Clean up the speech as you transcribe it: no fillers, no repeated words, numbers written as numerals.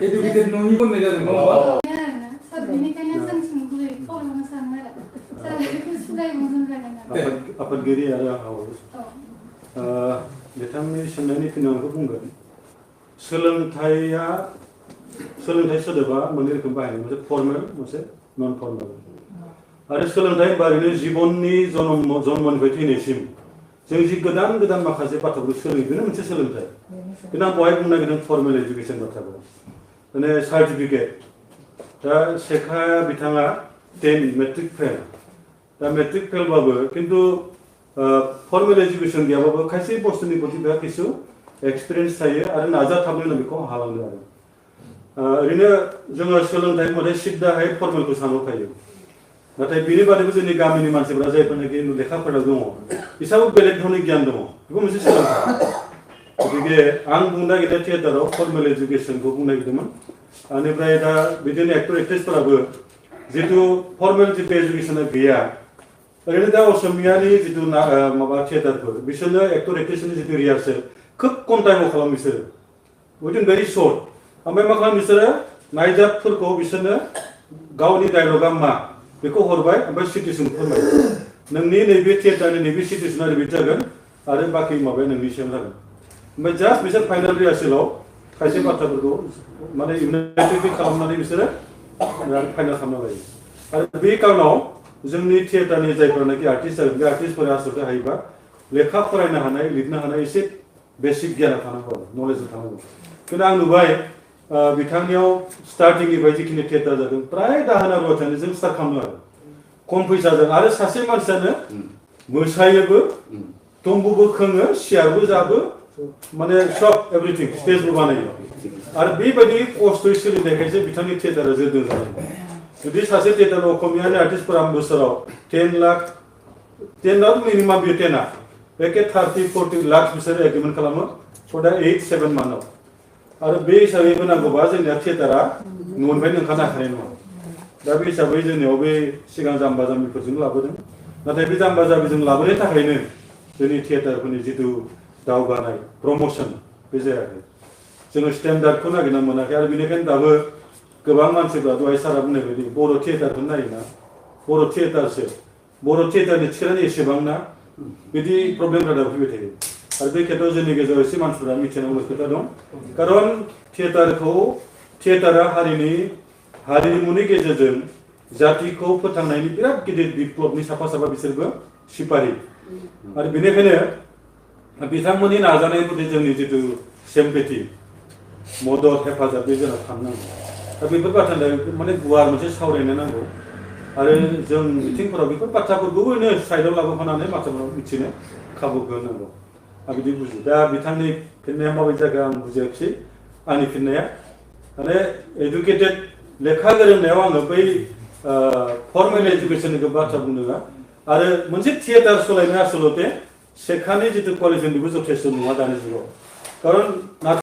educated नङि बुंनाय जादों नङा होमबा सार बेनिखायनो जों सोंगुरै खावलायनो सानो आरो सार बेखौ सुलाय मोजां जागोन आरो आफादगिरि आरो बिथांनि सोंनायनि फिननायखौ बुंगोन सोलोंथाइ सोदोबा मोननै रोखोम बाहायनाय मोनसे फर्मेल मोनसे नन फर्मेल आरो सोलोंथाइ होनबा ओरैनो जिबननि जन्मनिफ्राय थैनायसिम जों जि गोदान गोदान माखासे बाथ्राफोरखौ सोलोङो बेनो मोनसे सोलोंथाइ किन्तु आं बहाय बुंनो नागिरदों फर्मेल एजुकेसन बाथ्राखौ माने सार्टिफिकेट दा शेखाया बिथाङा 10 मेट्रिक फेल दा मेट्रिक फेलबाबो किन्तु फर्मेल एजुकेसन गैयाबाबो खायसे बुस्थुनि प्रति बेहा किसु एक्सपिरियेन्स थायो आरो नाजाथाबनो बेखौ हालाङो आरो ओरैनो जोङो सोलोंथाइ मथे सिद्दाहाय फर्मेलखौ सानहरखायो नाथाय बेनि बादैबो जोंनि गामिनि मानसिफोरा जायफोरनाखि लेखा फरा दङ बिसोरबो बेलेग धरनि गियान दङ बेखौ मोनसे सोलोंथाइ गतिके आं बुंनो नागिरनाय थियेटाराव फर्मेल एजुकेसनखौ बुंनो नागिरदोंमोन बेनिफ्राय दा बिदिनो एक्टर एक्ट्रेसफोराबो जितु फर्मेल जितु एजुकेसना गैया ओरैनो दा असमियानि जितु माबा थियेटारफोर बिसोरनो एक्टर एक्ट्रेसनि जितु रिहार्सेल खोब खम टाइमाव खालामो बिसोरो उइदिन भेरि सर्ट ओमफ्राय मा खालामो बिसोरो नायजाबफोरखौ बिसोरनो गावनि डायलगा मा बेखौ हरबाय ओमफ्राय सिटुएसन फोरमायो नोंनि नैबे थियेटारनि नैबे सिटुएसना ओरैबायदि जागोन आरो बाखि माबाया नोंनि सायाव जागोन ओमफ्य जास्ट बिसोर फाइनाल रिहार्सेलाव खायसे बाथ्राफोरखौ माने इउनाइटेड खालामनानै बिसोरो फाइनाल खालामना लायो आरो बे कारनाव जोंनि थियेटारनि जायफोरनाखि आर्टिस्ट जागोन बे आर्टिस्टफोरा आसलते हायोबा लेखा फरायनो हानाय लिरनो हानाय एसे बेसिक गियाना थानांगौ नलेज थानांगौ किन्तु आं नुबाय बिथांनियाव स्टार्टिंनिफ्राय जिखिनि थियेटार जादों प्राय दाहोना रुवाथिजों स्टार्ट खालामो आरो खम फैसाजों आरो सासे मानसियानो मोसायोबो तम्बुबो खोङो सियारबो जाबो माने सब एभ्रिथिं स्टेजबो बानायो आरो बेबायदि खस्थ'यै सोलिनायखायसो बिथांनि थियेटारा जोरदों जानांगौ जुदि सासे थियेटार असमियानि आर्टिस्टफोरा बोसोराव 10 लाख मिनिमाम बे 10 एके 30-40 लाख बिसोरो एग्रिमेन्ट खालामो फर दा 8-7 मान्थआव आरो बे हिसाबै नांगौबा जोंनिया थियेटारा न'निफ्रायनो ओंखारनो हाखानाय नङा दा बे हिसाबै जोंनियाव बे सिगां जाम्बा जाम्बिफोरजों लाबोदों नाथाय बे जाम्बा जाम्बिजों लाबोनायनि थाखायनो जोंनि थियेटारफोरनि जितु दावगानाय प्रमोसन बे जायाखै जोङो स्टेन्डार्डखौ नागिरना मोनाखै आरो बेनिखायनो दाबो गोबां मानसिफ्रा दहाय सारा बुंनाय बायदि बर' थियेटारखौ नायोना बर' थियेटारसो बर' थियेटारनि थिखानाय एसेबां ना बिदि प्रब्लेमफ्रा दाबो फैबाय थायो आरो बे खेथ्रआव जोंनि गेजेराव एसे मानसिफोरा मिथिनांगौ खोथा दं खारन थियेटारा हारिमुनि गेजेरजों जातिखौ फोथांनायनि बिराद गिदिर बिप्लबनि साफा बिसोरबो सिपारि आरो बेनिखायनो बिथांमोननि नाजानाय मथे जोंनि जितु सेम्पेथि मदद हेफाजाब बे जोंहा थांनांगौ दा बेफोर बाथ्रानि माने गुवार मोनसे सावरायनो नांगौ आरो जों मिटिंफोराव बेफोर बाथ्राफोरखौबो साइडआव लाबोफानानै मानसिफोराव मिथिनो खाबु होनांगौ आं बिदि बुजियो दा बिथांनि फिननाया माबायदि जागोन आं बुजियाखिसै आंनि फिननाया माने एडुकेटेड लेखा गोरोंनायाव आङो बै फर्मेल एजुकेसननि बाथ्रा बुंदों आरो मोनसे थियेटार सालायनो आसलते शेखानि जितु क्वालिफिकेसन बेबो जथेस्थ नङा दानि जुगाव खारन